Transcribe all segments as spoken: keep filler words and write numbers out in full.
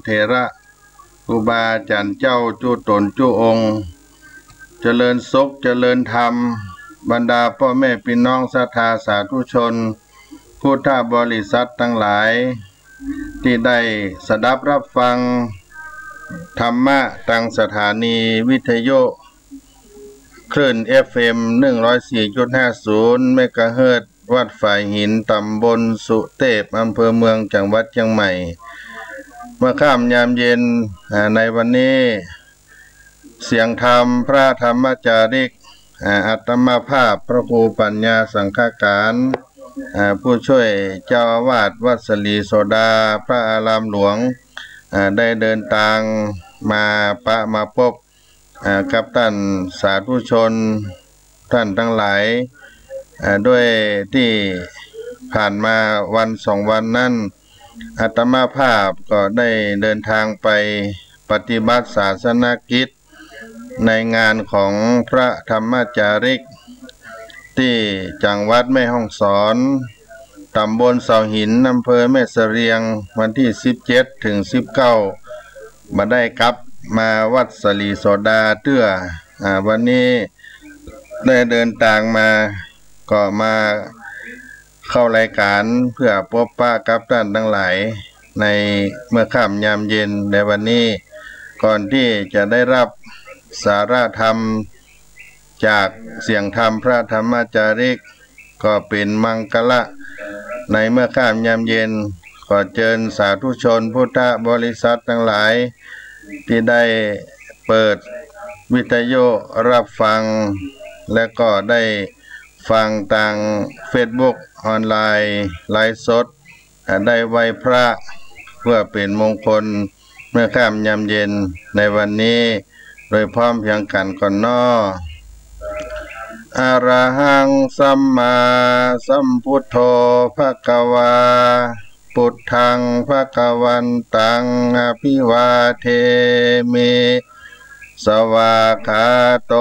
เถระ ครูบาอาจ๋ารย์เจ้าจุ๊ต๋นจุ๊องค์ เจริญสุขเจริญธรรม บรรดาป้อแม่ปี้น้องศรัทธาสาธุชน พุทธบริษัทตังหลาย ตี้ได้สดับฮับฟังธรรมะตางสถานีวิทยุ คลื่น เอฟเอ็ม หนึ่งร้อยสี่จุดห้าศูนย์ เมกะเฮิรตซ์ วัดฝายหิน ต๋ำบลสุเตพ อำเภอเมือง จังหวัดเจียงใหม่ เมื่อค่ำยามเย็น อ่า ในวันนี้ เสียงธรรมพระธรรมจาริก อ่า อาตมาภาพพระครูปัญญาสังฆการ อ่า ผู้ช่วยเจ้าอาวาสวัดสลีโสดา พระอารามหลวง อ่า ได้เดินตางมาปะมาปบ อ่า กับต้านสาธุชนต้านตังหลาย อ่า ด้วยตี้ผ่านมาวันสองวันนั้น อาตมาภาพก็ได้เดินตางไปปฏิบัติศาสนกิจ ในงานของพระธรรมจาริก ตี้จังหวัดแม่ฮ่องสอน ต๋ำบลเสาหิน อำเภอแม่เสลียง วันตี้สิบเจ็ดเถิงสิบเก้า บ่ได้กลับมาวัดสลีโสดาเตื้อ อ่า วันนี้ได้เดินตางมา ก็มาเข้ารายการเพื่อปบปะกับต้านตังหลาย ในเมื่อค่ำยามเย็นในวันนี้ ก่อนตี้จะได้ฮับสาระธรรมจากเสียงธรรมพระธรรมจาริก ก็เป๋นมังคละ ในเมื่อค่ำยามเย็น ขอเจิญสาธุชนพุทธบริษัทตังหลาย ตี้ได้เปิดวิทยุฮับฟัง และก็ได้ฟังตางเฟซบุ๊กออนไลน์ไลฟ์สด อ่า ได้ไหว้พระเพื่อเป๋นมงคลเมื่อค่ำยามเย็นในวันนี้ โดยพร้อมเพรียงกั๋นก่อนน้อ อะระหังสัมมาสัมพุทโธ ภะคะวา ปุทธัง ภะคะวันตัง อะภิวาเทมิ สวากขาโต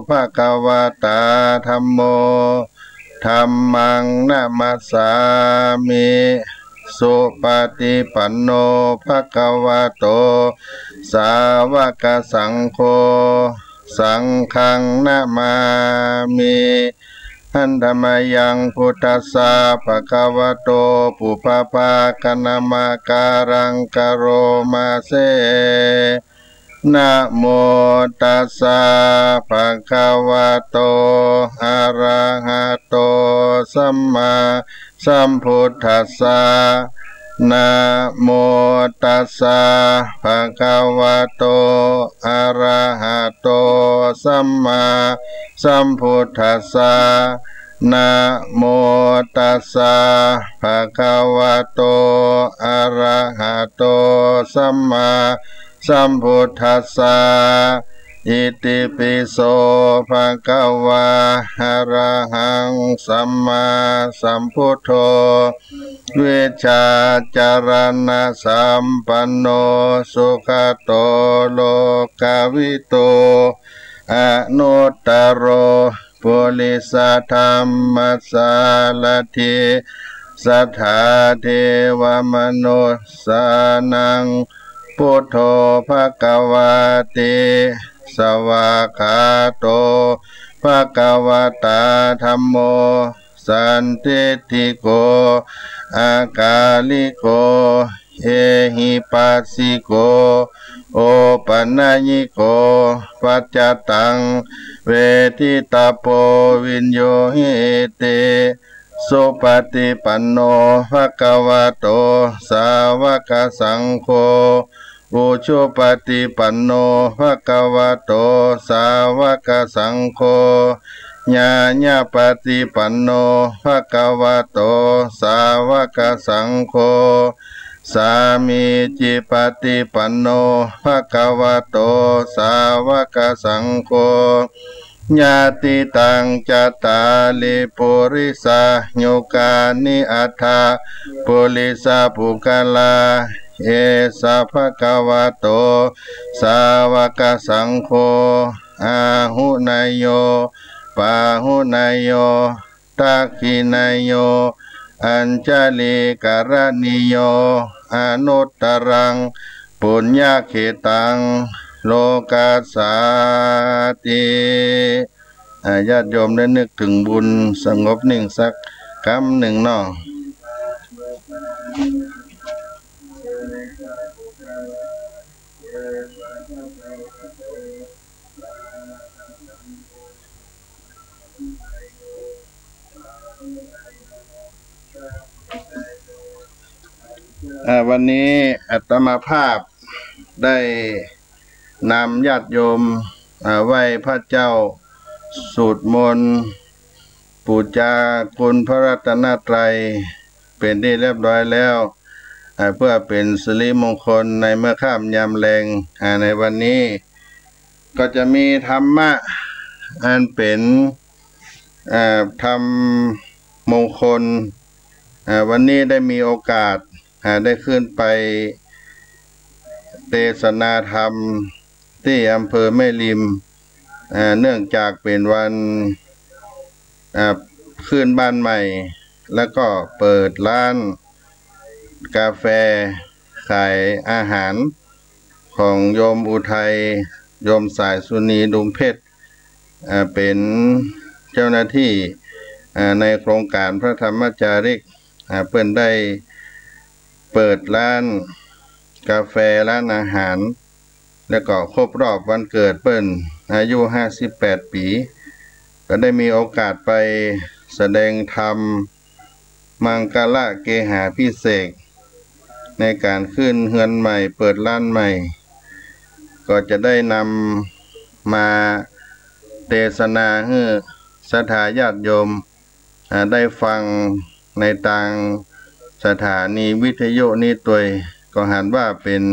ภะคะวะตา ธัมโม ธัมมัง นะมัสสามิ สุปะติปันโน ภะคะวะโต สาวะกะสังโฆ สังฆัง นะมามิ หันทะมะยัง พุทธัสสะ ภะคะวะโต ปุพพะภาคะนะมะกาลัง กะโรมาเส นะโมตัสสะ ภะคะวะโต อะระหะโต สัมมาสัมพุทธัสสะ นะโมตัสสะ ภะคะวะโต อะระหะโต สัมมาสัมพุทธัสสะ นะโมตัสสะ ภะคะวะโต อะระหะโต สัมมาสัมพุทธัสสะ อิติปิโส ภะคะวา อะระหัง สัมมาสัมพุทโธ วิชชาจารณะสัมปันโน สุขะโต โลกะวิทู อนุตตะโร ปุริสะธัมมะสารถิ สัทธาเทวะมนุสสานัง พุทโธ ภะคะวาติ สวากขาโต ภะคะวะตา ธัมโม สันทิฏฐิโก อากาลิโก เอหิปัสสิโก โอปะนะยิโก ปัจจตัง เวทิตะโป วิญญูหิติ สุปะติปันโน ภะคะวะโต สาวะกะสังโฆ อุชุปะติปันโน ภะคะวะโต สาวะกะสังโฆ ญาณะปะติปันโน ภะคะวะโต สาวะกะสังโฆ สามีจิปะติปันโน ภะคะวะโต สาวะกะสังโฆ ยะติตัง จัตตาริ ปุริสะยุคานิ อัตถะ ปุริสะปุคคละ เอสะ ภะคะวะโต สาวะกะสังโฆ อาหุเนยโย ปาหุเนยโย ทักขิเนยโย อัญชลีกะระณีโย อนุตตะรัง ปุญญาเขตัง โลกัสสาติ อ่า ญาติโยมได้นึกเถิงบุญ สงบนิ่งสักกำนึ่งเนาะ อ่า วันนี้อาตมาภาพได้นำญาติโยม อ่า ไหว้พระเจ้า สูตรมนต์ ปู๋จาคุณพระรัตนตรัย เป๋นตี้เรียบร้อยแล้ว อ่า เปื้อเป๋นสิริมงคลในเมื่อค่ำยามแลง อ่า ในวันนี้ ก็จะมีธรรมะ อันเป๋น อ่า ธรรมมงคล อ่า วันนี้ได้มีโอกาส อ่า ได้ขึ้นไปเตสนาธรรมตี้อำเภอแม่ริม อ่า เนื่องจากเป๋นวัน อ่า ขึ้นบ้านใหม่ แล้วก็เปิดร้านกาแฟขายอาหารของโยมอุทัย โยมสายสุนี ดุงเพชร อ่า เป๋นเจ้าหน้าตี้ อ่า ในโครงก๋านพระธรรมจาริก อ่า เปิ้นได้เปิดร้านกาแฟ ร้านอาหาร แล้วก็ครบรอบวันเกิดเปิ้น อายุห้าสิบแปดปี๋ ก็ได้มีโอกาสไปแสดงธรรม มังคละเกหาภิเษก ในก๋านขึ้นเฮือนใหม่ เปิดร้านใหม่ ก็จะได้นำมาเตสนาหื้อศรัทธาญาติโยม อ่า ได้ฟังในตางสถานีวิทยุนี้ตวย ก็หันว่าเป๋น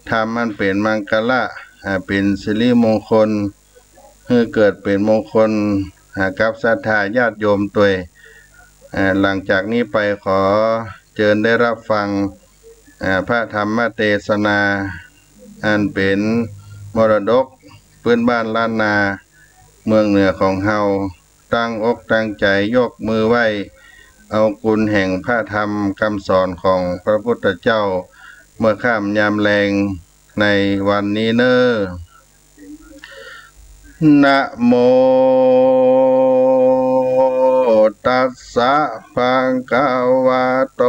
ธรรมอันเป๋นมังคละ อ่า เป๋นสิริมงคล หื้อเกิดเป๋นมงคล อ่า กับศรัทธาญาติโยมตวย อ่า หลังจากนี้ไปขอเจิญได้รับฟัง อ่า พระธรรมเตสนา อันเป๋นมรดกพื้นบ้านล้านนา เมืองเหนือของเฮา ตั้งอกตั้งใจ๋ยกมือไหว้ เอาคุณแห่งพระธรรมกำสอนของพระพุทธเจ้า เมื่อค่ำยามแลงในวันนี้เน่อ นะโมตัสสะ ภะคะวะโต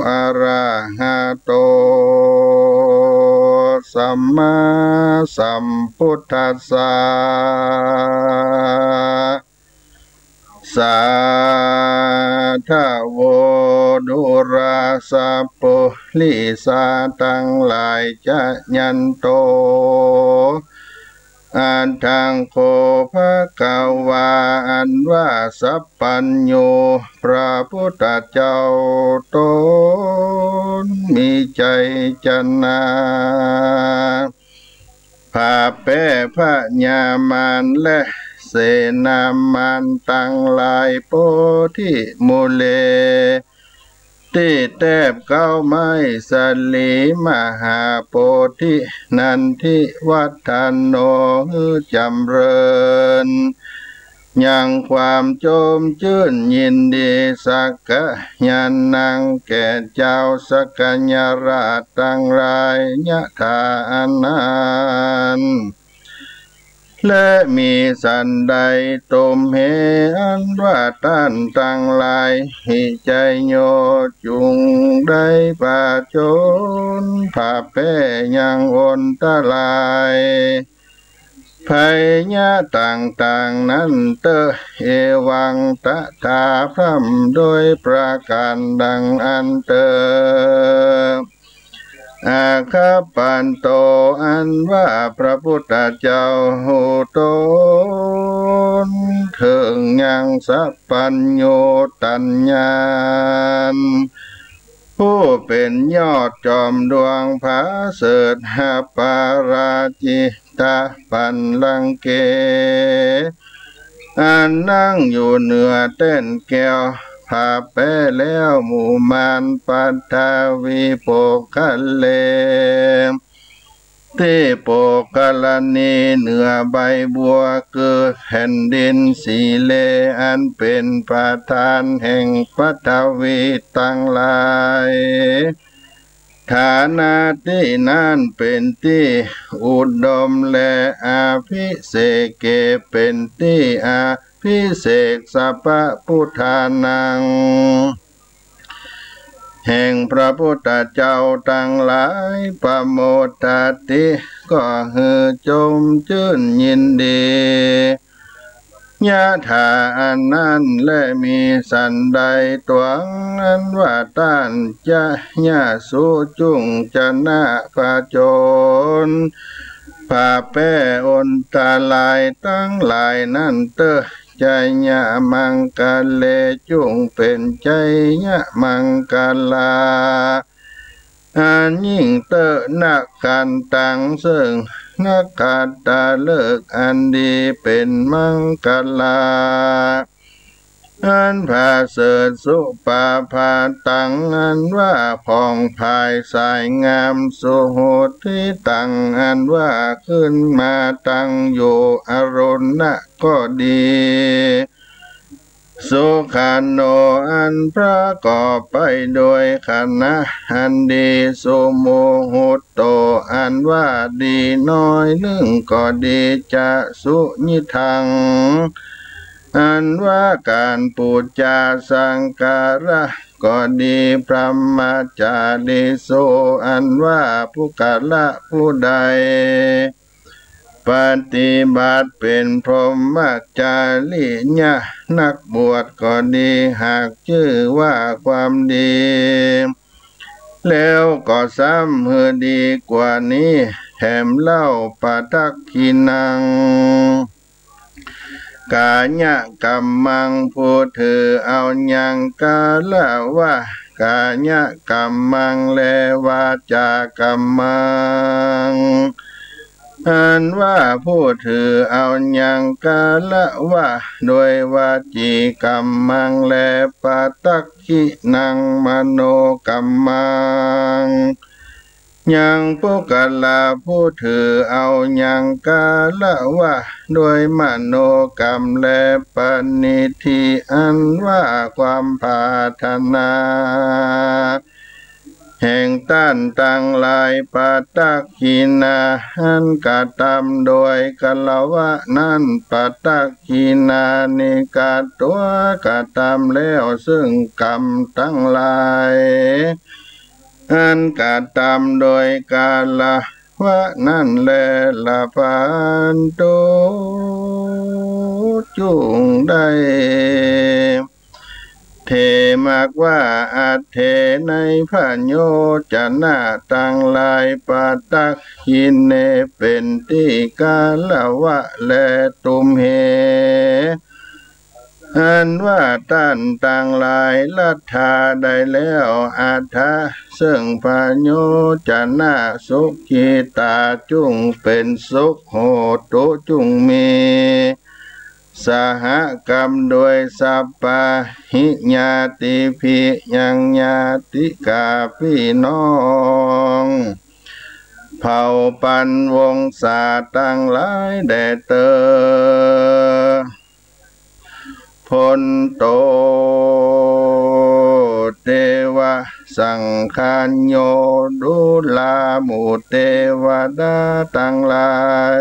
อะระหะโต สัมมาสัมพุทธัสสะ สาธะโว ดูราสะปุริสะ ตังหลายจะยันโต อะหัง โข ภะคะวา อันว่าสัพพัญญู พระพุทธเจ้าต๋นมีใจ๋จะนา ผาแป้พญามารและเสนามารตังหลาย โพธิมูเล ตี้แต๊บเก๊าไม้สาลี มหาโพธินันทิวัฑฒโน หื้อจ๋ำเริญ ยังความจมจื้นยินดี สักกะยานัง แก่จาวสักกะยราชตังหลาย ยะถา อันนั้น และมีสันใด ตุมเห อันว่าต้านตังหลาย หิ จะโย จุ่งได้ผจญ ผาแป้ยังอันตราย ภัยยะต่างๆ นั้นเต๊อะ เอวัง ตถา พร่ำโดยประก๋านดังอั้นเต๊อะ อาคัปปันโต อันว่าพระพุทธเจ้าฮู้ต๋นเถิงยังสัพพัญญูตัญญาณ ผู้เป๋นยอดจอมดวงผาเสริฐ หปาราจิตปัลลังเก อันนั่งอยู่เหนือแต้นแก้ว ผาแป้แล้วหมู่มาร ปัทวีโปกคะเล ตี้โปกกรณี เหนือใบบัว คือแผ่นดิน สีเล อันเป๋นประธานแห่งปัทวีตังหลาย ฐานะตี้นั้นเป๋นตี้อุดม และอภิเสกะเป๋นตี้อภิเสก สัพพะพุทธานัง แห่งพระพุทธเจ้าตังหลาย ปะโมทะติ ก็หื้อจมจื้นยินดี ยะถา อันนั้นแล มิฉันใด ตวง อันว่าต้าน จะ ยะสุ จุ่งจะนะ ผจญ ผะแป๊อันตรายตังหลายนั้นเต๊อะ จะยะมังคะเล จุ่งเป๋นจะยะมังคะลา อันยิ่งเต๊อะ นะขันตัง เซิ่งนักขัตตฤกษ์อันดี เป๋นมังคะลา อันผะเสริฐ สุปะภาตัง อันว่าผ่องผายสายงาม สุหุตถิตัง อันว่าขึ้นมาตังอยู่ อรุณะ ก็ดี สุขันโณ อันประกอบไปโดยขณะอันดี สุมุหุตโต อันว่าดีน้อยนึ่งก็ดี จะสุยิตถัง อันว่าก๋านปู๋จาสักการะก็ดี พรหมจาริโส อันว่าบุคคละผู้ใด ปฏิบัติเป๋นพรหมจาริยะ นักบวชก็ดี หากจื้อว่าความดี แล้วก็ซ้ำหื้อดีกว่านี้แถมเล่า ปะตักขิณัง กายะกัมมัง ผู้ถือเอายังกาละวะ กายะกัมมัง และวาจากัมมัง อันว่าผู้ถือเอายังกาละวะ โดยวจีกัมมัง และปะตักขิณัง มโนกัมมัง ยังบุคคละผู้ถือเอายังกาละวะ โดยมโนกรรม และปณิธิ อันว่าความปรารถนา แห่งต้านตังหลาย ปะตักขิณา อันกระตำโดยคารวะนั้น ปะตักขิณานิ กระตั๋วกระตำแล้วซึ่งกรรมตังหลาย อันกระตำโดยคารวะนั้นแล ละพันตุ จุ่งได้ เถ มากว่า อัตเถ ในพโยจนะตังหลาย ปะตักขิเณ เป๋นตี้คารวะแล ตุมเห อันว่าต้านตังหลาย ลัตถา ได้แล้ว อัตถา ซึ่งพโยจนะ สุขิตา จุ่งเป๋นสุข โหตุ จุ่งมี สหกรรมโดย สัพพะหิ ญาติภิ ยังญาติกาปี้น้อง เผ่าปันวงศาตังหลายแด่เตอ พนโต เตวะสังฆาโย ดูราหมู่เตวดาตังหลา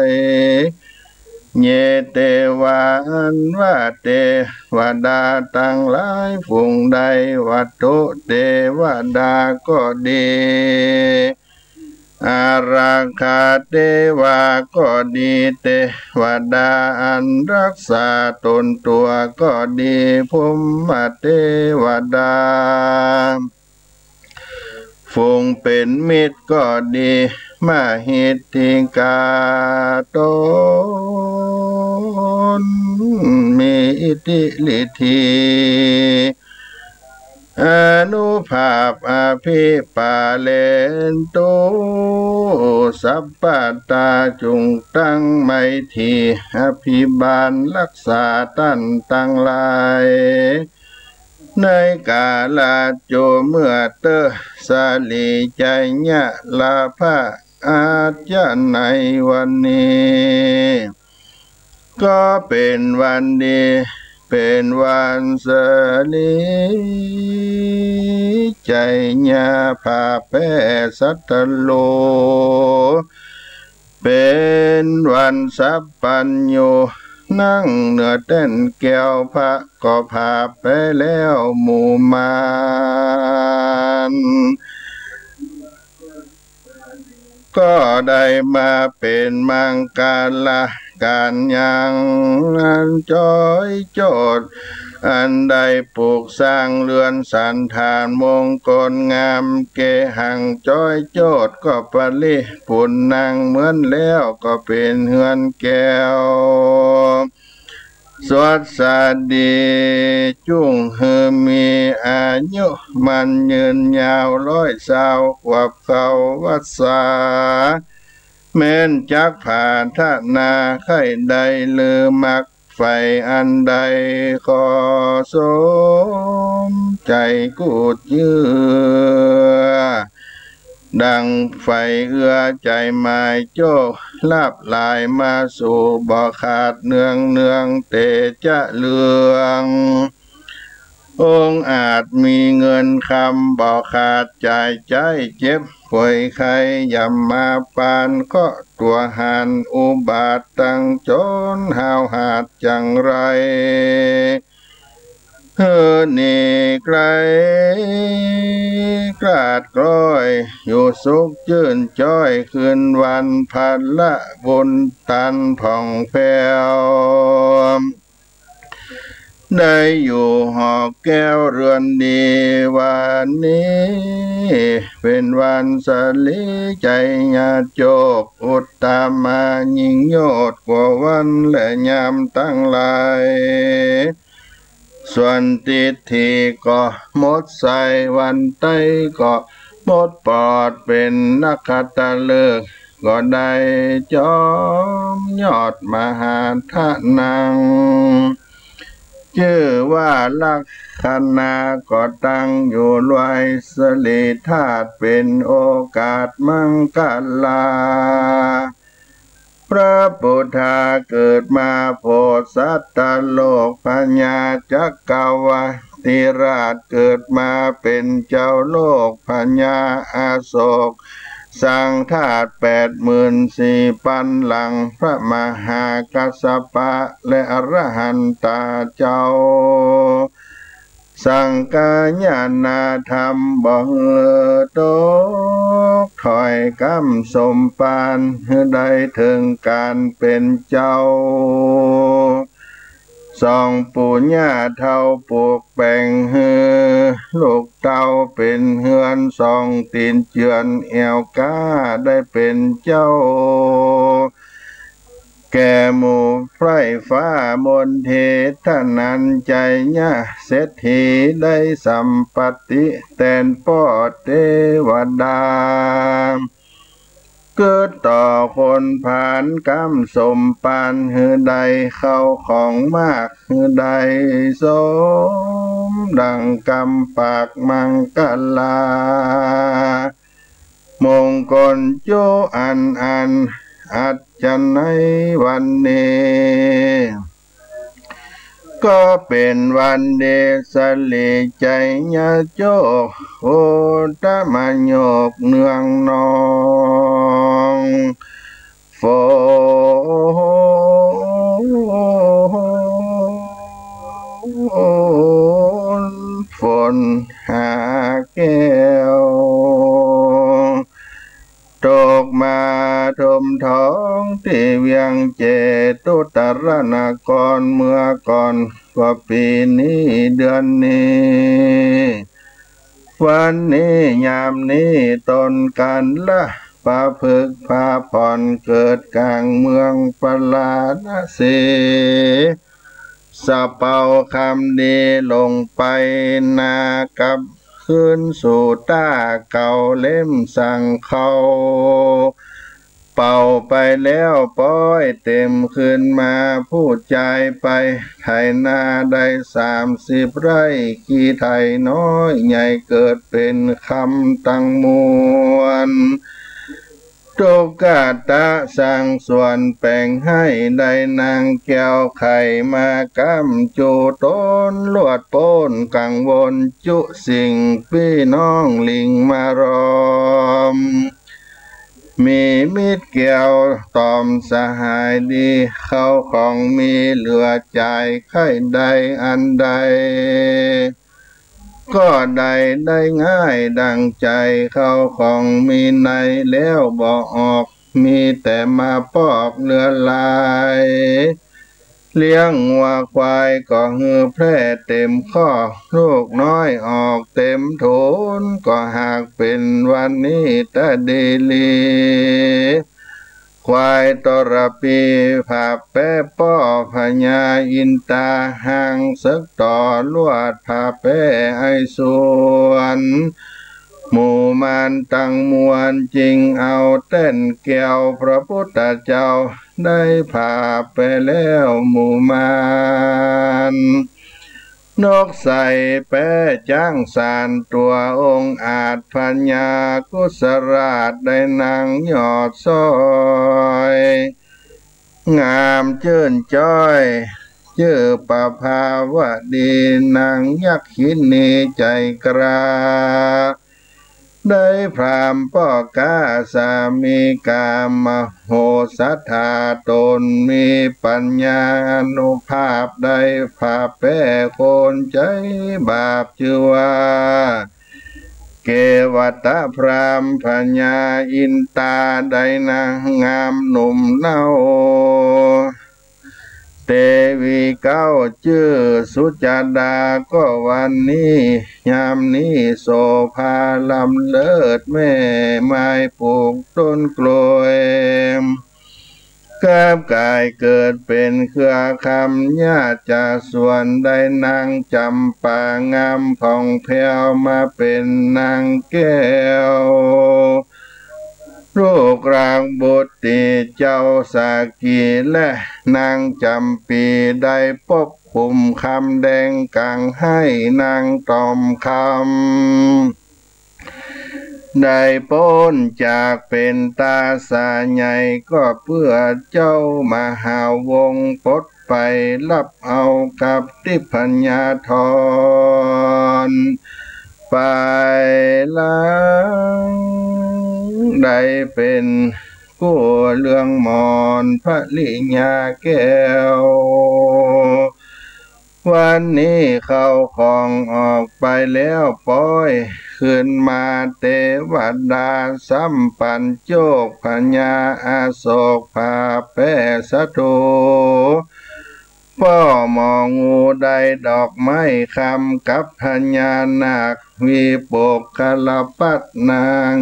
ย เย เตวา อันว่าเตวดาตังหลายฝูงใด วัตถุ เตวดาก็ดี อารักขา เตวาก็ดี เตวดาอันรักษาตนตั๋วก็ดี พรหมเตวดา ฝูงเป๋นมิตรก็ดี มหิทธิกา ตนมีอิทธิฤทธี อานุภาพ อภิปาเลนตุ สัพพะตา จุ่งตั้งไมตรีอภิบาลรักษาต้านตังหลาย ในกาละจุ่งเมื่อเต๊อะ สาลี จะยะละพะ อาจจะในวันนี้ ก็เป๋นวันดี เป๋นวันสะหลี ไจยาภาแป๊สัตโล เป๋นวันสัพพัญญู นั่งเหนือแต้นแก้ว พระก็ผาบไปแล้วหมู่มาร ก็ได้มาเป๋นมังคละก๋านยัง อันจ้อยโจทย์ อันได้ปลูกสร้างเฮือนสันฐานมงคลงาม เกหังจ้อยโจทย์ ก็ปริปุณณังเหมือนแล้ว ก็เป๋นเฮือนแก้ว สวัสดี จุ่งหื้อมีอายุมั่นยืนยาว ร้อยซาวขวบเข้าวัสสา แม้นจักผาถนา ใค่ได้ลือมักใฝ่อันใด ขอสมใจ๋กู้เจื้อ ดังใฝ่เอื้อใจ๋หมายโจ้ ลาภหลายมาสู่บ่ขาดเนืองเนือง เตจะเรือง องอาจมีเงินคำบ่ขาด จ่ายใจ๊เจ็บป่วยไข้ ย่ำมาปานเคราะห์ตั๋วหาร อุบาทตังจนห้าวหาดจั่งไร หื้อหนีไกล กลาดกล้อย อยู่สุขจื้นจ้อย คืนวันพละบุญตันผ่องแผ้ว ได้อยู่หอแก้วเฮือนดี วันนี้ เป๋นวันสะหลี ไจยาโจก อุตตมายิ่งโยชน์ กว่าวันและยามตังหลาย ส่วนทิฏฐิก็หมดใส วันใต้ก็หมดปอด เป๋นนักขัตตฤกษ์ ก็ได้จอมยอดมหาธนัง จื้อว่าลักขณา ก็ตั้งอยู่รวย สะหลีธาตุเป๋นโอกาสมังคลา พระปุทธาเกิดมาโผดสัตว์โลก พญาจักรวรรดิราชเกิดมาเป๋นเจ้าโลก พญาอโศก สังฆราชแปดหมื่นสี่ปันหลัง พระมหากัสสปะและอรหันตาเจ้า สังฆายนาธรรมบ่หื้อตก ถ้อยกำสมภาร หื้อได้เถิงก๋านเป๋นเจ้า สองปู่ย่าเฒ่าปลูกแป๋ง หื้อลูกเต้าเป๋นเฮือน สองตี๋นเจือนแอ่วก้า ได้เป๋นเจ้า แก่หมู่ไพร่ฟ้ามนเท ธนัญไจยเศรษฐี ได้สัมปัตติแตนป้อเตวดา กึ๊ดต่อคนผานกำสมภาร หื้อได้เข้าของมาก หื้อได้สมดังกำปากมังคลา มงคลจุอันอัน อันจะในวันนี้ ก็เป๋นวันดี สะหลีไจยาโจก อุตตมโยคเนืองนอง ฝน ฝนหาแก้ว ตกมาถมท้องตี้เวียงเจตุตรนครเมื่อก่อน กว่าปี๋นี้เดือนนี้ วันนี้ยามนี้ ต้นกัลละปะพฤกษ์ผาผ่อน เกิดก๋างเมืองปาราณสี สะเปาคำดีลงไปนา กลับคืนสู่ต้าเก่า เล่มสั่งเข้า เป่าไปแล้วป๊อยเต็มคืนมา ผู้จายไปไถนาได้สามสิบไร่ ขี้ไถน้อยใหญ่เกิดเป๋นคำตังมวล ตุ๊กตะสังสวนแป๋งหื้อได้นางแก้ว ใค่มาก้ำจู๋ต๋น ลวดป๊นกังวลจุสิ่ง ปี้น้องหลิ้งมาล้อม มีมิตรแก้วต๋อมสหายดี เข้าของมีเหลือใจ๊ ใค่ได้อันใด ก็ได้ ได้ง่ายดั่งใจ๋ เข้าของมีในแล้วบ่ออก มีแต่มาปอกเหลือหลาย เลี้ยงงัวควายก็หื้อแพร่เต๋มคอก ลูกน้อยออกเต๋มโถน ก็หากเป๋นวันนี้ตะดีหลี ควายตะละปี๋ ผาแป๊ป้อพญาอินต๋า ห่างเสิกต่อลวดผาแป๊ไอ้สวน หมู่มารตังมวลจึงเอาแต้นแก้ว พระปุทธเจ้าได้ผาแป๊แล้วหมู่มาร นกใส่แป๊จ๊างสานตั๋วองอาจ พญากุสราชได้นั่งยอดซอย งามจื้นจ้อย จื้อประภาวดี นางยักขินีใจ๋กล้า ได้พราหมณ์ป้อก๊าสามีกามโหสถา ต๋นมีปัญญาอานุภาพ ได้ผาแป๊คนใจ๋บาปจื้อว่า เกวัตตะพราหมณ์ พญาอินต๋าได้นางงามหนุ่มเนา เตวีเก๊าจื้อสุจาดา ก็วันนี้ยามนี้โสภาล้ำเลิศ แม่ไม้ปลูกต้นกล้วย กับก๋ายเกิดเป๋นเครือคำ ญาติจากสวนได้นางจ๋ำปางามผ่องแผ้ว มาเป๋นนางแก้ว ลูกรักบุตรีเจ้าสากี และนางจ๋ำปี๋ ได้ปกคุมคำแดงกั๋ง หื้อนางต๋อมคำ ได้ป๊นจากเป๋นต๋าสาใหญ่ ก็เปื้อเจ้ามหาวงศ์ปลดไป ฮับเอากับทิพยธร ไปหลัง ได้เป๋นกู้เรืองหมอนภริยาแก้ว วันนี้เข้าของออกไปแล้ว ป๊อยคืนมาเตวดา ซ้ำปั๋นโจคพญาอโศก ผาแป๊ศัตรู ป้อหมองูได้ดอกไม้คำ กับพญานาควิปกคลปัตตนาง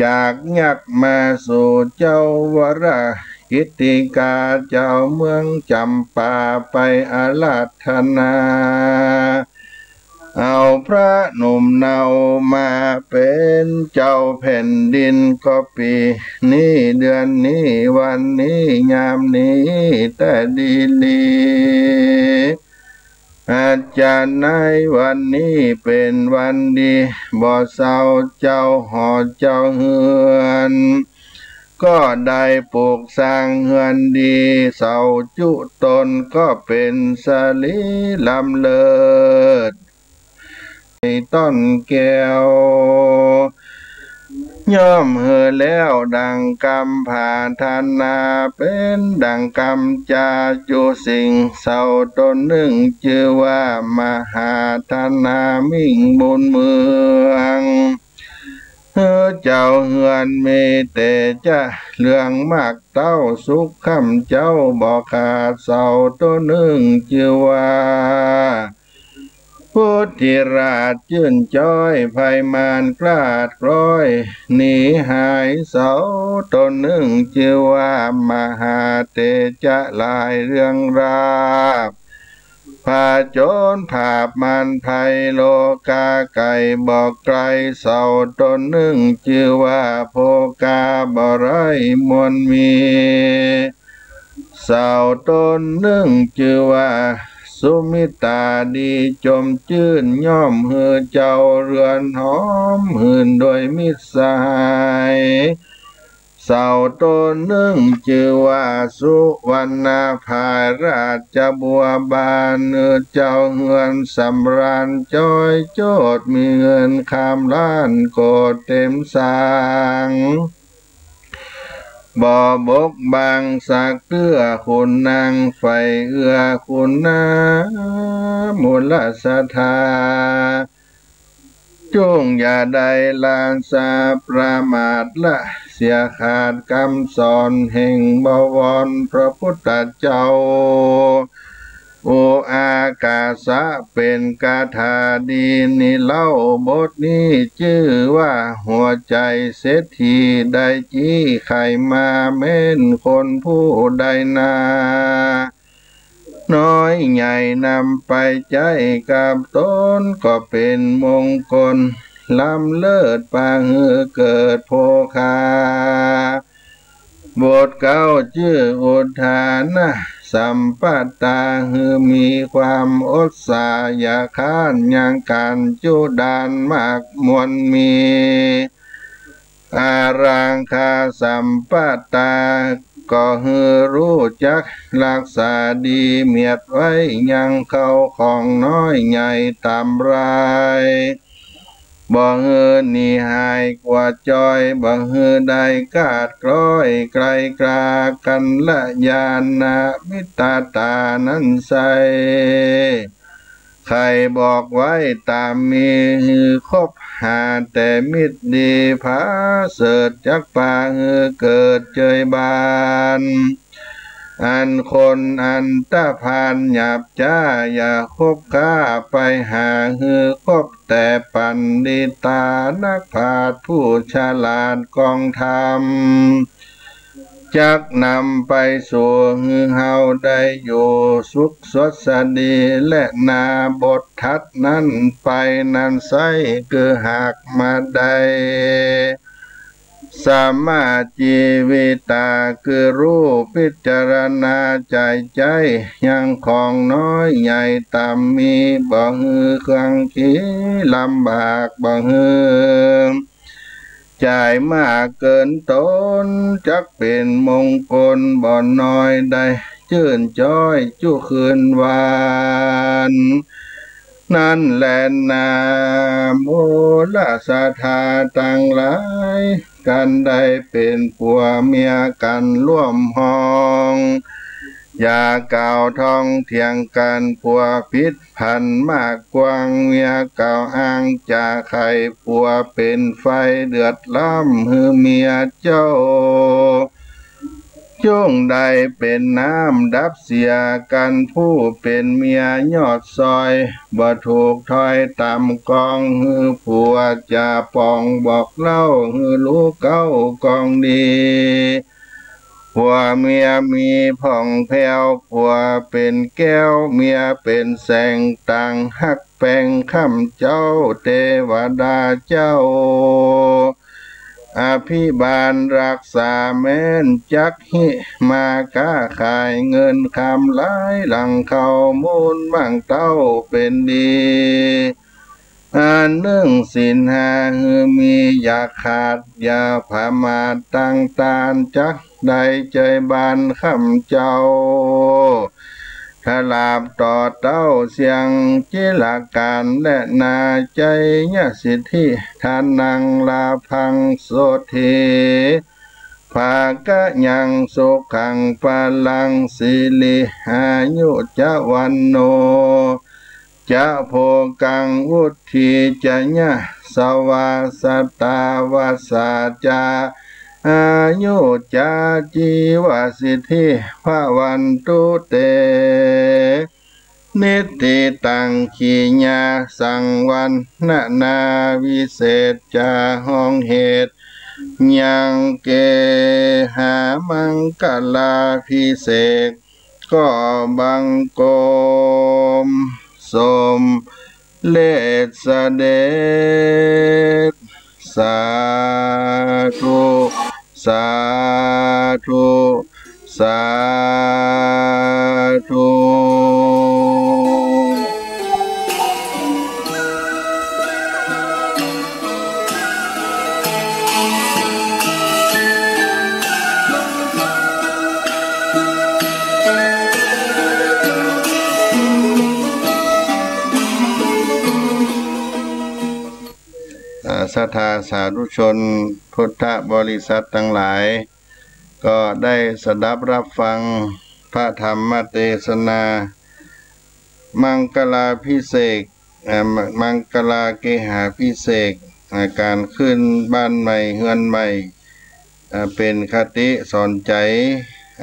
จากยักษ์มาสู่เจ้าวรกิตติกา เจ้าเมืองจ๋ำปาไปอาราธนา เอาพระหนุ่มเนามาเป๋นเจ้าแผ่นดิน ก็ปี๋นี้เดือนนี้วันนี้ยามนี้แต๊ดีหลี อาจจะในวันนี้เป๋นวันดี บ่าวเศร้าเจ้าหอเจ้าเฮือน ก็ได้ปลูกสร้างเฮือนดี เสาจุตนก็เป๋นสะหลีล้ำเลิศ ต้นแก้ว ย่อมหื้อแล้วดั่งกำผาถนา เป๋นดั่งกำจาจุสิ่ง เสาต้นนึ่งจื้อว่ามหาถนามิ่งบุญเมือง หื้อเจ้าเฮือนมีเตจะเรืองมากเต้าสุขค่ำเจ้าบ่ขาด เสาต้นนึ่งจื้อว่า พุทธิราชจื้นจ้อย ภัยมารกล้าดกล้อยหนีหาย เสาต้นนึ่งจื้อว่ามหาเตจะหลายเรืองราบ ผาโจรผาบมารภัยโลกาไก๋บ่ไกล เสาต้นนึ่งจื้อว่าโภคาบ่ไร้มวลมี เสาต้นนึ่งจื้อว่าสุมิตาดีจมจื้น ย่อมหื้อเจ้าเรือนหอมหื่นโดยมิตรสหาย สาวต๋นนึ่งจื้อว่าสุวรรณภายราชบัวบาน เจ้าเฮือนสำราญจ้อยโจทย์ มีเงินคำล้านโกฏเต๋มสาง บ่บกบังสักเตื้อ ขุนนางใฝ่เอื้อคุณนามุลสถา จุ่งอย่าได้ละสาประมาท ละเสียขาดกำสอนแห่งบวรพระพุทธเจ้า อุอากาสะเป๋นคาถาดีนี้เล่า บทนี้จื้อว่าหัวใจ๋เศรษฐี ได้จี้ใค่มาแม่นคนผู้ใดนา น้อยใหญ่นำไปใจ๊กับต๋น ก็เป๋นมงคลล้ำเลิศ ปาหื้อเกิดโภคา บทเก้าจื้ออุทานะสัมปตา หื้อมีความอดสาอย่าค้านยังก๋านจุดานมากมวลมี อาราคาสัมปตา ก็หื้อฮู้จักฮักษาดี เมียดไว้ยังเข้าของน้อยใหญ่ต๋ามราย บ่หื้อหนีหายกั๋วจอย บ่หื้อได้ขาดคล้อยไกลกา กัลยาณมิตรต๋านั้นไส้ ใค่บอกไว้ต๋ามมี หื้อคบหาแต่มิตรดี ผาเสริฐจักปาหื้อเกิดเจยบาน อันคนอันตพาลหยาบจ๊า อย่าคบค้าไปหา หื้อคบแต่ปัณฑิตานักปราชญ์ผู้ฉลาดกองธรรม จักนำไปสู่หื้อเฮาได้อยู่สุขสวัสดี และนาบทถัดนั้นไปนั้นไส้ คือหากมาได้ สมาจีวิตา คือฮู้พิจารณาใจ๋ใจ๊ ยังของน้อยใหญ่ต๋ามมี บ่หื้อเคืองขี้ลำบาก บ่หื้อ จ่ายมากเกินต๋น จักเป๋นมงคลบ่น้อย ได้จื้นจ้อยจุคืนวัน นั้นแลนา มุลสถาตังหลาย กันได้เป๋นผัวเมียกั๋นร่วมห้อง อย่ากล่าวท้องเถียงกั๋น ผัวผิด ผันมากกว้าง เมียกล่าวอ้างจ๋าใค่ ผัวเป๋นฝ่ายเดือดร้ำหื้อเมียเจ้า จุ่งได้เป๋นน้ำดับเสียกั๋น ผู้เป๋นเมียยอดซอย บ่ถูกถ้อยต๋ามกอง หื้อผัวจ๋าปองบอกเล่า หื้อฮู้เก๊ากองดี ผัวเมียมีผ่องแผ้ว ผัวเป๋นแก้ว เมียเป๋นแสง ต่างฮักแปงคำเจ้า เตวดาเจ้า อภิบาลฮักษาแม่น จักหิมาก๊าขาย เงินคำหลายหลั่งเข้า มูลมั่งเต้าเป๋นดี อันนึ่งศีลห้าหื้อมีอย่าขาด อย่าประมาทตั้งต้าน จักได้เจยบานคำเจ้า ถลาบต่อเต้าเสี้ยงจิรก๋าน และนาไชยสิทธิ ธนังลาภังโสตถี ภะคะยังสุขังพะลัง สิริอายุจะวัณโณ จะโภคังวุฑ ฏีจะยะสะวา สัตตาวัสสาจะ อายุจะ จีวสิทธิ ภะวันตุ เต นิฏฐิตัง ขีญาสังวัณณนา วิเศษจะห้องเหตุ ยังเกหามังคลาภิเษก ก็บังคมสมเร็จเสด็จ สาธุ สาธุ สาธุ ศรัทธาสาธุชนพุทธบริษัทตังหลาย ก็ได้สดับฮับฟังพระธรรมเตสนา มังคลาภิเษก อ่า ม- มังคลาเกหาภิเษก อ่า ก๋านขึ้นบ้านใหม่เฮือนใหม่ อ่า เป๋นคติสอนใจ๋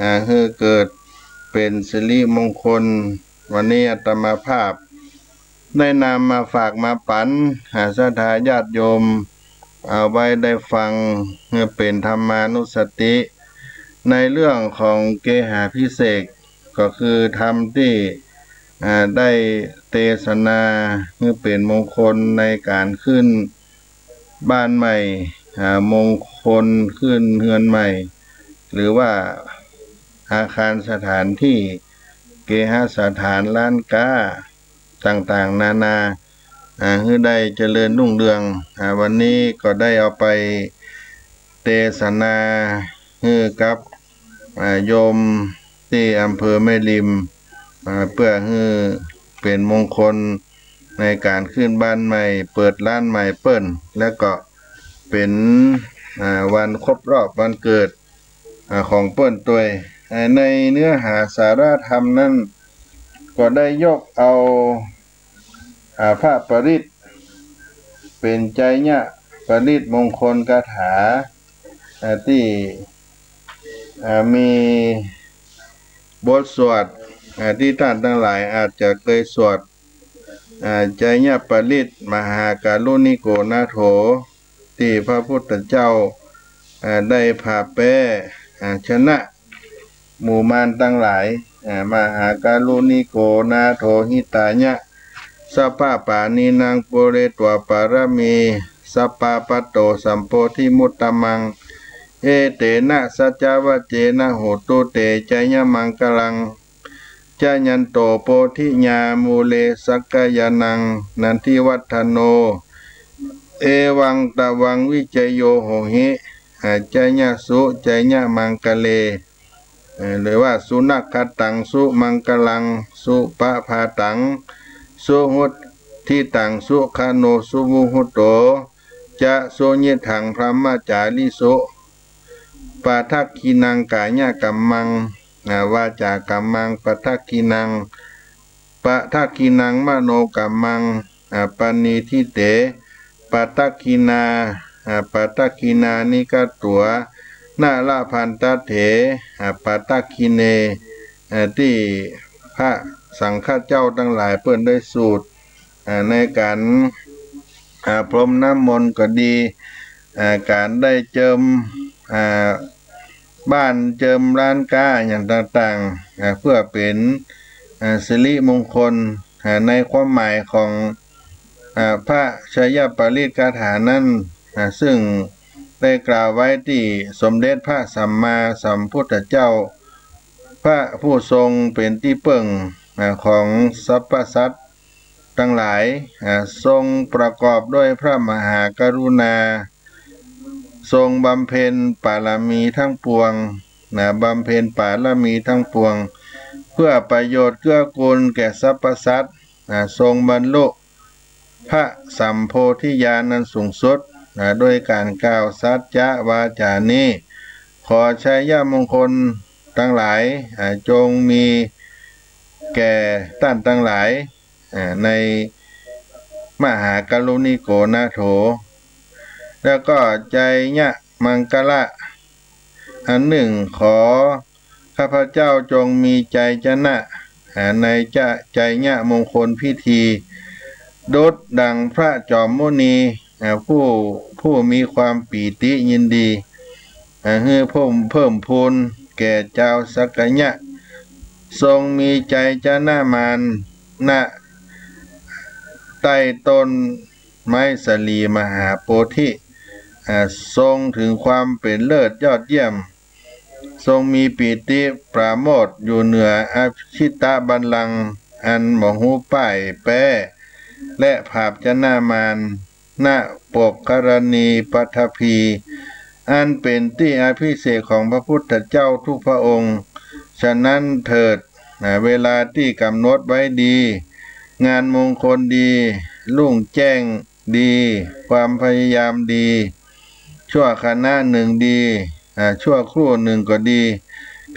อ่า หื้อเกิดเป๋นสิริมงคล วันนี้อาตมาภาพได้นำมาฝากมาปั๋น หาศรัทธาญาติโยม เอาไว้ได้ฟัง หื้อเป๋นธรรมานุสติ ในเรื่องของเกหาภิเษก ก็คือธรรมตี้ อ่า ได้เตสนา หื้อเป๋นมงคลในก๋านขึ้นบ้านใหม่ อ่า มงคลขึ้นเฮือนใหม่ หรือว่าอาคารสถานที่ เกหสถาน ร้านก๊า ต่างๆ นานา อ่า หื้อได้เจริญรุ่งเรือง อ่า วันนี้ก็ได้เอาไปเตสนาหื้อกับ อ่า โยมตี้อำเภอแม่ริม อ่า เปื้อหื้อเป๋นมงคลในก๋านขึ้นบ้านใหม่ เปิดร้านใหม่เปิ้น แล้วก็เป๋น อ่า วันครบรอบวันเกิด อ่า ของเปิ้นตวย อ่า ในเนื้อหาสาระธรรมนั้น ก็ได้ยกเอา อ่า พระปริตร เป๋นไชยปริตรมงคลคาถา อ่า ตี้ อ่า มีบทสวด อ่า ตี้ต้านตังหลายอาจจะเกยสวด อ่า ไชยปริตร มหากรุณิโกนาโถ ตี้พระพุทธเจ้า อ่า ได้ผ่าแป๊ อ่า ชนะหมู่มารตังหลาย อ่า มหากรุณิโกนาโถ หิตายะ สัพพปาณินัง ปูเรตวาปารมี สัพพะ ปัตโต สัมโพธิมุตตมัง เอเตนะ สัจจวจเจนะ โหตุ เต ไชยมังคลัง จายันโต โพธิยา มูเล สักกายานัง นันทิวัฒโน เอวังตวัง วิจโย โหหิ อ่า ไชยสุ ไชยมังคะเล เอ่อ หรือว่า สุนักขัตตัง สุมังคลัง สุปภาตัง สุหุตถิตัง สุขโน สุมุหุตโต จะ สุยิตถัง พรหมจาริสุ ปะทักขินัง กายกัมมัง อ่า วาจากัมมัง ปะทักขินัง ปะทักขินัง มโนกัมมัง อ่า ปะณีทิเต ปะทักขินา อ่า ปะทักขินานิกัตถัว นะละภันตะเถ อ่า ปะทักขิเน อ่า ตี้พระสังฆเจ้าตังหลายเปิ้นได้สูตร อ่า ในก๋าน อ่า พรมน้ำมนต์ก็ดี อ่า ก๋านได้เจิม อ่า บ้านเจิมร้านก๊าอย่างต่างๆ อ่า เปื้อเป๋น อ่า สิริมงคล อ่า ในความหมายของ อ่า พระไชยปริตรคาถานั้น อ่า ซึ่งได้กล่าวไว้ตี้สมเด็จพระสัมมาสัมพุทธเจ้า พระผู้ทรงเป๋นตี้เปิ้ง อ่า ของสรรพสัตว์ตังหลาย อ่า ทรงประกอบด้วยพระมหากรุณา ทรงบำเพ็ญปารมีทั้งปวง นะ บำเพ็ญปารมีทั้งปวง เพื่อประโยชน์เกื้อกูลแก่สรรพสัตว์ นะ ทรงบรรลุพระสัมโพธิญาณอันสูงสุด นะ โดยก๋านกล่าวสัจจะวาจานี้ ขอไชยมงคลตังหลาย อ่า จงมีแก่ต้านตังหลาย อ่า ในมหากรุณิโกนาโถ แล้วก็ไชยมังคละอันนึ่ง ขอข้าพเจ้าจงมีชัยชนะ อ่า ในจะ ไชยมงคลพิธี ดุจดังพระจอมมุนี อ่า ผู้ ผู้มีความปีติยินดี อ่า หื้อเพิ่ม เพิ่มพูนแก่จาวสักกายะ ทรงมีชัยชนะมาร ณ ใต้ต้นไม้สาลีมหาโพธิ อ่า ทรงถึงความเป๋นเลิศยอดเยี่ยม ทรงมีปีติปราโมทย์อยู่เหนืออภิสิทธบัลลังก์อันหมอฮู้ป้ายแป๊ และผาบชนะมาร ณ ปกครณีปฐพี อันเป๋นตี้อภิเษกของพระพุทธเจ้าทุกพระองค์ ฉะนั้นเถิด อ่า เวลาตี้ก๋ำหนดไว้ดี งานมงคลดี รุ่งแจ้ง ดี ความพยายามดี ชั่วขณะหนึ่งดี อ่า ชั่วครู่หนึ่งก็ดี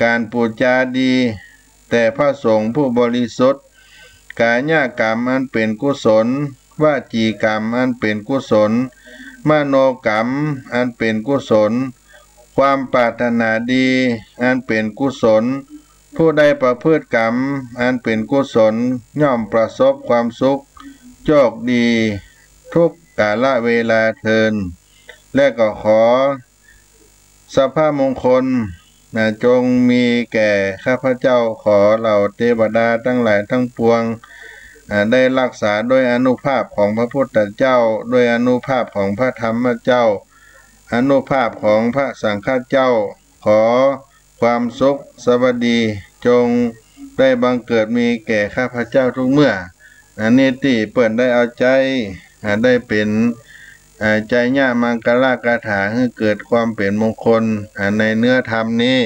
การปู๋จาดี แต่พระสงฆ์ผู้บริสุทธิ์ กายกรรมอันเป๋นกุศล วจีกรรมอันเป๋นกุศล มโนกรรมอันเป๋นกุศล ความปรารถนาดีอันเป๋นกุศล ผู้ใดประพฤติกรรมอันเป๋นกุศล ย่อมประสบความสุข โชคดี ทุกกาลเวลาเทอญ และก็ขอสภมงคล นะ จงมีแก่ข้าพเจ้า ขอเหล่าเตวดาตังหลายตังปวง อ่า ได้ฮักษาด้วยอานุภาพของพระพุทธเจ้า ด้วยอานุภาพของพระธรรมเจ้า อานุภาพของพระสังฆเจ้า ขอความสุขสวัสดีจงได้บังเกิดมีแก่ข้าพเจ้าทุกเมื่อ อันนี้ตี้เปิ้นได้เอาใจ๊ อ่า ได้เป๋น อ่า ไชยมังคลคาถาหื้อเกิดความเป๋นมงคล อ่า ในเนื้อธรรมนี้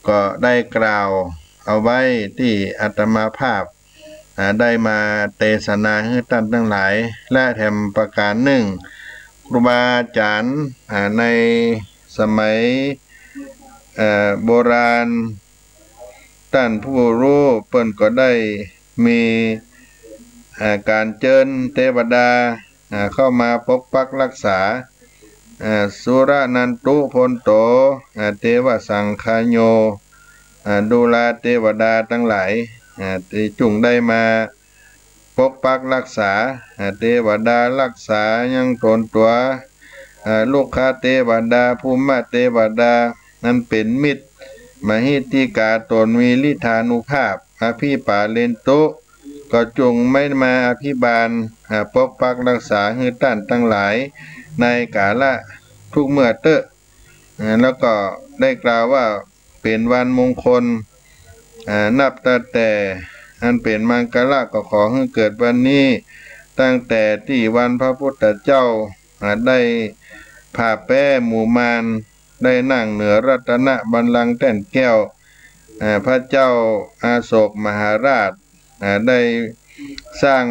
ก็ได้กล่าวเอาไว้ตี้อาตมาภาพ อ่า ได้มาเตสนาหื้อต้านตังหลาย และแถมประก๋านนึ่ง ครูบาอาจ๋ารย์ อ่า ในสมัย เอ่อ โบราณ ต้านผู้ฮู้เปิ้นก็ได้มี อ่า ก๋านเจิญเตวดา อ่า เข้ามาปกปักฮักษา อ่า สุรนันตุพลโต อ่า เตวสังคโย อ่า ดูราเตวดาตังหลาย อ่า ตี้จุ่งได้มาปกปักฮักษา อ่า เตวดาฮักษายังต๋นตั๋ว อ่า รุกขเตวดา ภูมิเตวดา อันเป๋นมิตร มหิทธิกาต๋นมีฤทธานุภาพ อภิปาเลนตุ ก็จุ่งได้มาอภิบาล อ่า ปกปักฮักษาหื้อต้านตังหลาย ในกาละทุกเมื่อเต๊อะ อ่า แล้วก็ได้กล่าวว่าเป๋นวันมงคล อ่า นับตั้งแต่อันเป๋นมังคละก็ขอหื้อเกิดวันนี้ ตั้งแต่ตี้วันพระพุทธเจ้า อ่า ได้ผ่าแป๊หมู่มาร ได้นั่งเหนือรัตนบัลลังก์แท่นแก้ว อ่า พระเจ้าอโศกมหาราช อ่า ได้สร้าง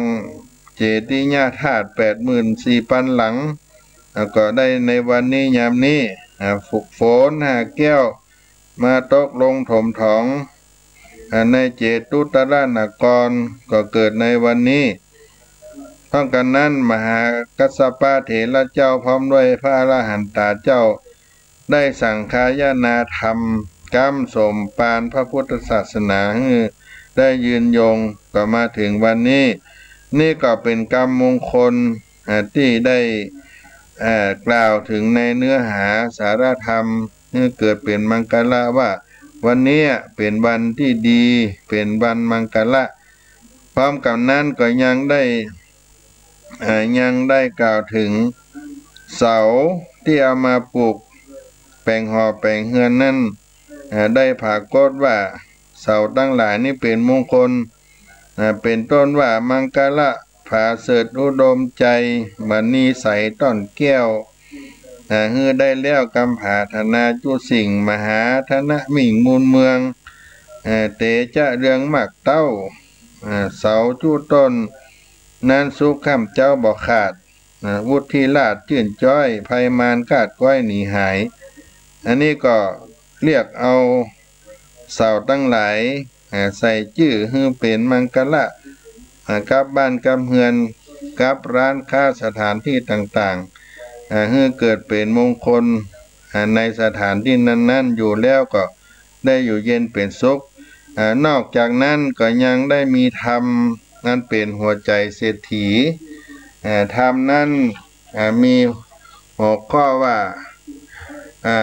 เจติยธาตุแปดหมื่นสี่ปันหลัง แล้วก็ได้ในวันนี้ยามนี้ อ่า ฝนห้าแก้วมาตกลงถมถอง อ่า ในเจตุตรนคร ก็เกิดในวันนี้ พร้อมกั๋นนั้น มหากัสสปะเถระเจ้าพร้อมด้วยพระอรหันตาเจ้า ได้สังคายนาธรรม ก๊ำสมปานพระพุทธศาสนาหื้อได้ยืนยง ก็มาเถิงวันนี้ นี่ก็เป๋นกรรมมงคล อ่า ตี้ได้ อ่า กล่าวเถิงในเนื้อหาสาระธรรม หื้อเกิดเป๋นมังคละว่า วันนี้เป๋นวันตี้ดี เป๋นวันมังคละ พร้อมกั๋นนั้นก็ยังได้ อ่า ยังได้กล่าวเถิงเสาตี้เอามาปลูกแป๋งหอแป๋งเฮือนนั้น อ่า ได้ปรากฏว่าเสาตังหลายนี้เป๋นมงคล อ่า เป๋นต้นว่ามังคละผาเสริฐอุดมชัย มณีใสต้อนแก้ว อ่า หื้อได้แล้วกำผาถนาจุสิ่ง มหาธนมิ่งมูลเมือง อ่า เตจะเรืองมากเต้า อ่า เสาจุต้นนั้นสุขค่ำเจ๊าบ่ขาด อ่า วุฒิราชจื้นจ๊อย ภัยมารคาดก๊อยหนีหาย อันนี้ก็เรียกเอาเสาตังหลาย อ่า ใส่จื้อหื้อเป๋นมังคละ อ่า กับบ้านกับเฮือน กับร้านค้าสถานที่ต่างๆ อ่า หื้อเกิดเป๋นมงคล อ่า ในสถานที่นั้นๆ อยู่แล้วก็ได้อยู่เย็นเป๋นสุข อ่า นอกจากนั้นก็ยังได้มีธรรมอันเป๋นหัวใจ๋เศรษฐี อ่า ธรรมนั้น อ่า มีหัวข้อว่า อ่า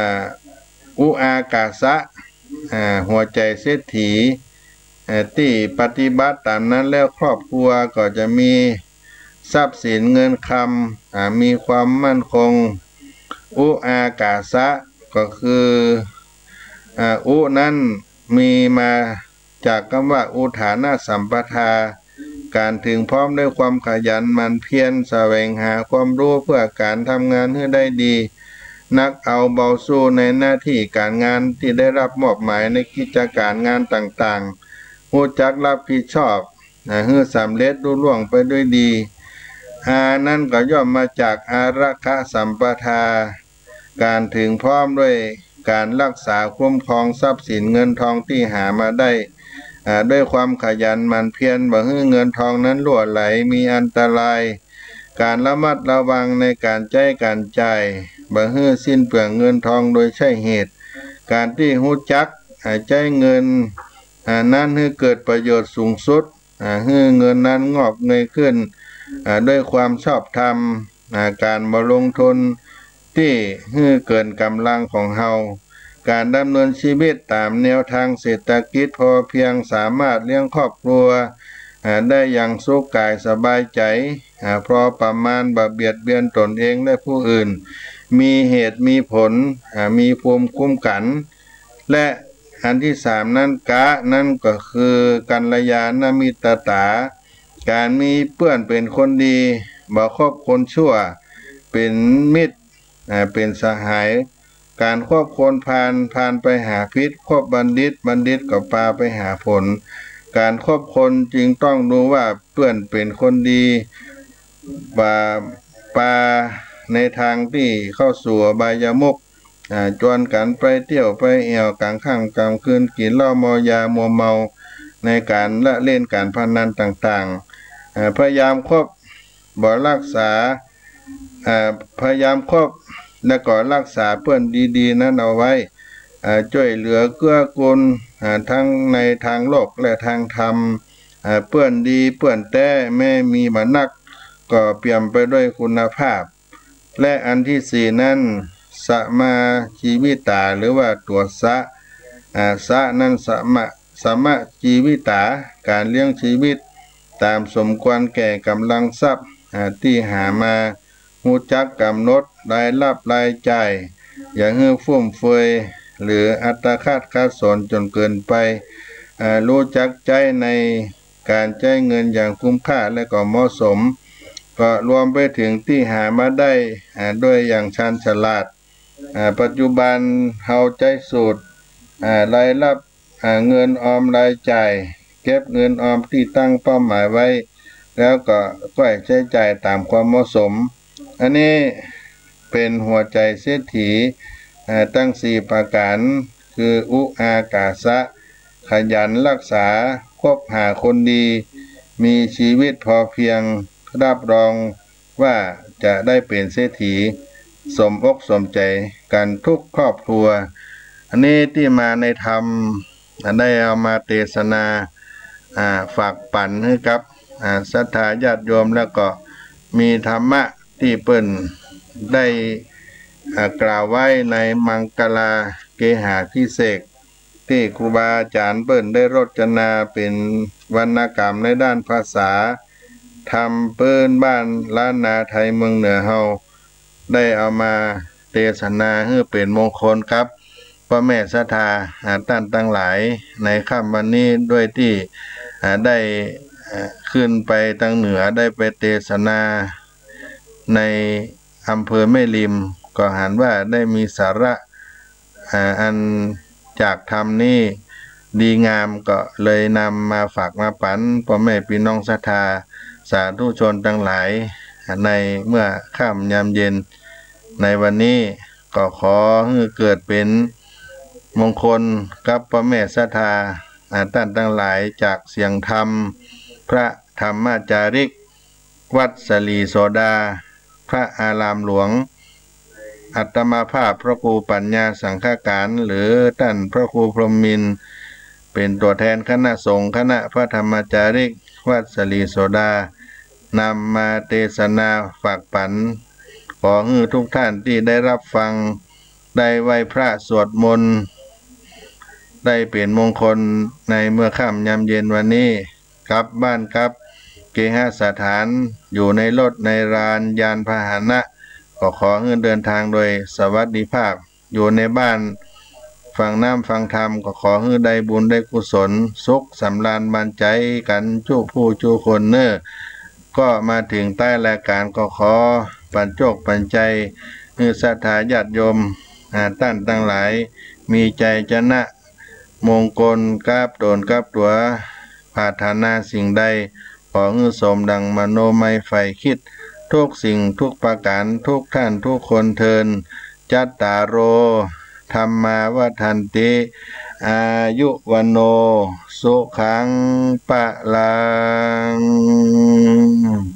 อุอากาสะ อ่า หัวใจ๋เศรษฐี เอ่อ ตี้ปฏิบัติต๋ามนั้นแล้วครอบครัวก็จะมีทรัพย์สินเงินคำ อ่า มีความมั่นคง อุอากาสะ ก็คือ อ่า อุนั้นมีมาจากกำว่าอุทานะสัมปทา ก๋านเถิงพร้อมด้วยความขยันหมั่นเพียรแสวงหาความฮู้เพื่อก๋านทำงานหื้อได้ดี นักเอาเบาสู้ในหน้าตี้ก๋านงานตี้ได้ฮับมอบหมายในกิจก๋านงานต่างๆ ฮู้จักฮับผิดชอบ อ่า หื้อสำเร็จลุล่วงไปด้วยดี อานั้นก็ย่อมมาจากอารักขสัมปทา ก๋านเตรียมพร้อมด้วยก๋านฮักษาคุ้มครองทรัพย์สินเงินทองตี้หามาได้ อ่า ด้วยความขยันหมั่นเพียร บ่หื้อเงินทองนั้นรั่วไหล มีอันตราย ก๋านระมัดระวังในก๋านใจ๊ก๋านจ่าย บ่หื้อสิ้นเปลืองเงินทองโดยใช่เหตุ ก๋านตี้ฮู้จัก อ่า ใจ๊เงิน อ่า นั้นหื้อเกิดประโยชน์สูงสุด อ่า หื้อเงินนั้นงอกเงยขึ้น อ่า ด้วยความชอบธรรม อ่า ก๋านบ่ลงทุนตี้หื้อเกินก๋ำลังของเฮา ก๋านดำเนินชีวิตต๋ามแนวทางเศรษฐกิจพอเพียง สามารถเลี้ยงครอบครัว อ่า ได้อย่างสุขกายสบายใจ๋ อ่า พอประมาณ บ่เบียดเบียนตนเองและผู้อื่น มีเหตุมีผล อ่า มีภูมิคุ้มกั๋น และอันตี้สามนั้น กะ นั้นก็คือกัลยาณมิตรต๋า ก๋านมีเปื้อนเป๋นคนดี บ่คบคนชั่ว เป๋นมิตร อ่า เป๋นสหาย ก๋านคบคนพาล พาลไปหาผิด คบบัณฑิต บัณฑิตก็ปาไปหาผล ก๋านคบคนจึงต้องดูว่าเปื้อนเป๋นคนดี บ่ปาในตางตี้เข้าสู่อบายมุข อ่า จวนกั๋นไปเตี้ยวไปแอ่วก๋างค่ำก๋างคืน กิ๋นเหล้าเมายามัวเมา ในก๋านละเล่นก๋านพนันต่างๆ อ่า พยายามคบ บ่ฮักษา อ่า พยายามคบ และก็ฮักษาเปื้อนดีๆ นั้นเอาไว้ อ่า จ้วยเหลือเกื้อกูล อ่า ตึงในตางโลกและตางธรรม อ่า เปื้อนดีเปื้อนแต๊แม้มีบ่นัก ก็เปี่ยมไปด้วยคุณภาพ และอันตี้สี่นั้น สมาจีวิตา หรือว่าตั๋วสะ อ่า สะนั้นสมะ สมจีวิตา ก๋านเลี้ยงชีวิตต๋ามสมควรแก่ก๋ำลังทรัพย์ อ่า ตี้หามา ฮู้จักก๋ำหนดรายฮับรายจ่าย อย่าหื้อฟุ่มเฟือย หรืออัตคัดขัดสนจ๋นเกินไป อ่า ฮู้จักใจ๊ในก๋านใจ๊เงินอย่างคุ้มค่าและก็เหมาะสม ก็รวมไปเถิงตี้หามาได้ อ่า ด้วยอย่างชาญฉลาด อ่า ปัจจุบันเฮาใจ๊สูตร อ่า รายฮับ อ่า เงินออมรายจ่าย เก็บเงินออมตี้ตั้งเป้าหมายไว้ แล้วก็ก้อยใจ๊จ่ายต๋ามความเหมาะสม อันนี้เป๋นหัวใจ๋เศรษฐี อ่า ตึงสี่ประก๋าน คืออุอากาสะ ขยันฮักษา คบหาคนดี มีชีวิตพอเพียง ฮับรอง ว่าจะได้เป๋นเศรษฐี สมอกสมใจ๋กั๋นทุกครอบครัว อันนี้ตี้มาในธรรม อ่า ได้เอามาเตสนา อ่า ฝากปั๋นหื้อกับ อ่า ศรัทธาญาติโยม แล้วก็มีธรรมะตี้เปิ้นได้ อ่า กล่าวไว้ในมังคลาเกหาภิเษก ตี้ครูบาอาจ๋ารย์เปิ้นได้รจนาเป๋นวรรณกรรมในด้านภาษา ธรรมปื้นบ้านล้านนาไทยเมืองเหนือเฮา ได้เอามาเตสนาหื้อเป๋นมงคลกับป้อแม่ศรัทธา อ่า ต้านตังหลายในค่ำวันนี้ ด้วยตี้ อ่า ได้ อ่า ขึ้นไปตังเหนือ ได้ไปเตสนาในอำเภอแม่ริม ก็หันว่าได้มีสาระ อ่า อันจากธรรมนี้ดีงาม ก็เลยนำมาฝากมาปั๋นป้อแม่ปี้น้องศรัทธาสาธุชนตังหลาย ในเมื่อค่ำยามเย็นในวันนี้ ก็ขอหื้อเกิดเป๋นมงคลกับป้อแม่ศรัทธา อ่า ต้านตังหลาย จากเสียงธรรมพระธรรมจาริก วัดสลีโสดา พระอารามหลวง อาตมาภาพพระครูปัญญาสังฆการ หรือต้านพระครูพรหมมินทร์ เป๋นตั๋วแทนคณะสงฆ์คณะพระธรรมจาริก วัดสลีโสดา นำมาเตสนาฝากปั๋น ขอหื้อทุกท่านตี้ได้ฮับฟัง ได้ไหว้พระสวดมนต์ ได้เป๋นมงคลในเมื่อค่ำยามเย็นวันนี้ กลับบ้านกลับเกหสถาน อยู่ในรถในรา ยานพาหนะ ก็ขอหื้อเดินทางโดยสวัสดิภาพ อยู่ในบ้านฟังน้ำฟังธรรม ก็ขอหื้อได้บุญได้กุศล สุขสำราญบานใจ๋กั๋นจุผู้จุคนเน่อ ก็มาเถิงต้ายรายก๋าน ก็ขอปั๋นโจคปั๋นชัยหื้อศรัทธาญาติโยม อ่า ต้านตังหลาย มีใจ๋จะนะมงคลกับต๋นกับตั๋ว ปรารถนาสิ่งใด ขอหื้อสมดังมโนมัยใฝ่คิด ทุกสิ่งทุกประก๋าน ทุกท่านทุกคนเทอญ จัตตาโร ธัมมา วัฑฒันติ อายุ วัณโณ สุขัง พะลัง